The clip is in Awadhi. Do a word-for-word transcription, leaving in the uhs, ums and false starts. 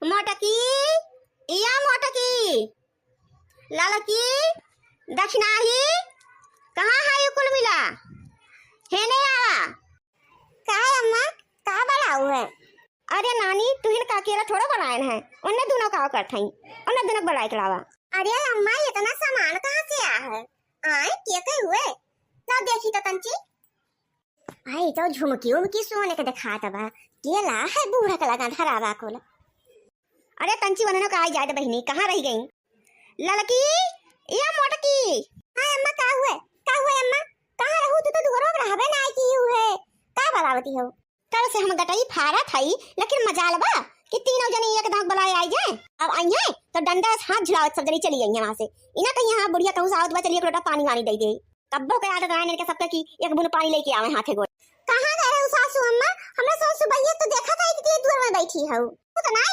मोटकी, इया मोटकी, ललकी, दक्षिणाही, कहाँ है ये कुल मिला? हेने आवा। का है अम्मा, का बलाऊ है? अरे नानी, तुहिन का अकेला थोड़ो बलायन है, उन्ने दुनो का करत हई, उन्ने दुनो बलाए के लावा। अरे अम्मा, इतना सामान कहाँ से आ है? आए, के के हुए? ला देखी तो तंची। आई तो झुमकी उमकी सोने के दिखात बा, के ला है बूढ़ा के लगा धरावा कुल। अरे तंची वननो का आई जाए दे बहिनी, कहाँ रह गई? ललकी, या मोटकी। हाँ अम्मा, का हुए? का हुए अम्मा? कहाँ रहू तू? तो दुआरो में रहबे ना आई की हुए। का बलावती हो? कल से हम गटई फारत हई, लेकिन मजाल बा कि तीनों जनी एक दांव बलाए आई जाए। अब आई है तो डंडा से हाथ झुलावत सब जनी चली आई है वहाँ से। इना कहीं यहाँ बुढ़िया कहूँ से आवत बा, चलिए एक लोटा पानी वानी दे दे। कब्बो के आदत रहे इनके सबके कि एक बूंद पानी लेके आवे हाथे गोड़। कहाँ गए हो सासू अम्मा? हमरा सासू सुबहिया तो देखा था कि दुआर में बैठी हो। वो तो नाई